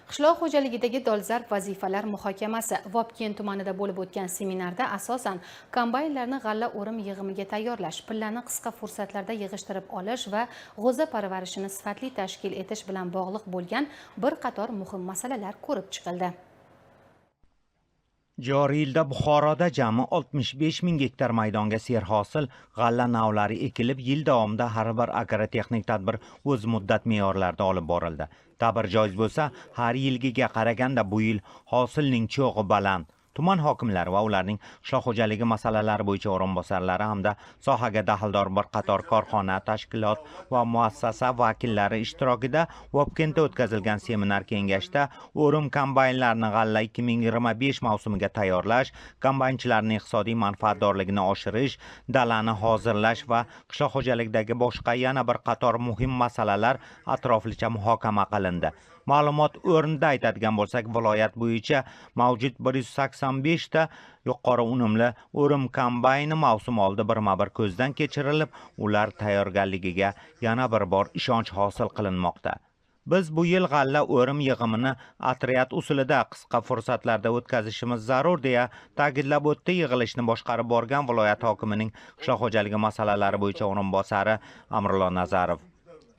Qishloq xo'jaligidagi dolzarb vazifalar muhokamasi. Vobkent tumanida bo'lib o'tgan seminarda asosan kombaynlarni g'alla o'rim yig'imiga tayyorlash, pillani qisqa fursatlarda yig'ishtirib olish va g'o'za parvarishini sifatli tashkil etish bilan bog'liq bo'lgan bir qator muhim masalalar ko'rib chiqildi. Joriy yilda Buxoroda jami 65 ming gektar maydonga serhosil g'alla navlari ekilib, yil davomida har bir agrotexnik tadbir o'z muddat me'yorlarida olib borildi. Ta'bir joiz bo'lsa, har yilgiga qaraganda bu yil hosilning cho'g'i baland. Tuman hokimlari va ularning qishloq xo'jaligi masalalari bo'yicha o'rinbosarlari hamda sohaga daxldor bir qator korxona, tashkilot va muassasa vakillari ishtirokida Vobkentda o'tkazilgan seminar kengashda o'rim kombaynlarini g'alla 2025 mavsumiga tayyorlash, kombaynchilarning iqtisodiy manfaatdorligini oshirish, dalani hozirlash va qishloq xo'jaligidagi boshqa yana bir qator muhim masalalar atroflicha muhokama qilindi. Ma'lumot o'rnida aytadigan bo'lsak, viloyat bo'yicha mavjud 185 ta yuqori unumli o'rim kombayni mavsum oldi birma-bir ko'zdan kechirilib, ular tayyorgarligiga yana bir bor ishonch hosil qilinmoqda. Biz bu yil g'alla o'rim yig'imini otryad usulida qisqa fursatlarda o'tkazishimiz zarur, deya ta'kidlab o'tdi yig'ilishni boshqarib borgan viloyat hokimining qishloq xo'jaligi masalalari bo'yicha o'rinbosari Amrullo Nazarov.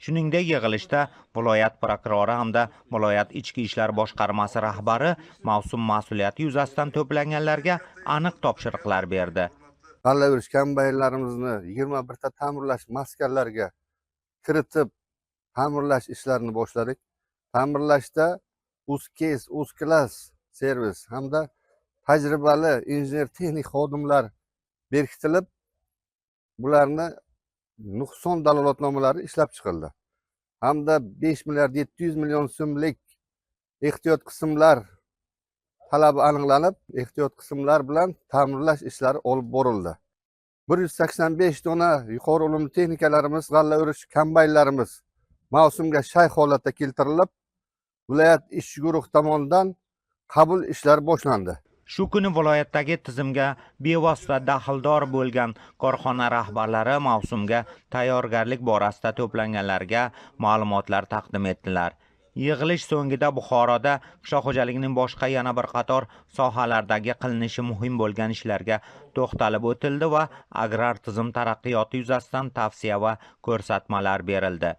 Shuningdek, yig'ilishda viloyat prokurori hamda viloyat ichki ishlar boshqarmasi rahbari mavsum mas'uliyati yuzasidan to'planganlarga aniq topshiriqlar berdi. G'alla o'rish kombaynlarimizni 21 ta ta'mirlash maskanlariga kiritib ta'mirlash ishlarini boshladik. Ta'mirlashda UzCase, UzClass servis hamda tajribali injener texnik xodimlar berkitilib, bularni nuqson dalolatnomalari ishlab chiqildi. Hamda 5 milliard 700 million so'mlik ehtiyot qismlar talabi aniqlanib, ehtiyot qismlar bilan ta'mirlash ishlari olib borildi. 185 dona yuqori unumli texnikalarimiz, g'alla o'rish kombaynlarimiz mavsumga shay holatda keltirilib, viloyat ishchi guruhi tomonidan qabul ishlari boshlandi. Shu kuni viloyatdagi tizimga bevosita daxldor bo'lgan korxona rahbarlari mavsumga tayyorgarlik borasida to'planganlarga ma'lumotlar taqdim etdilar. Yig'ilish so'ngida Buxoroda qishloq xo'jaligining boshqa yana bir qator sohalardagi qilinishi muhim bo'lgan ishlarga to'xtalib o'tildi va agrar tizim taraqqiyoti yuzasidan tavsiya va ko'rsatmalar berildi.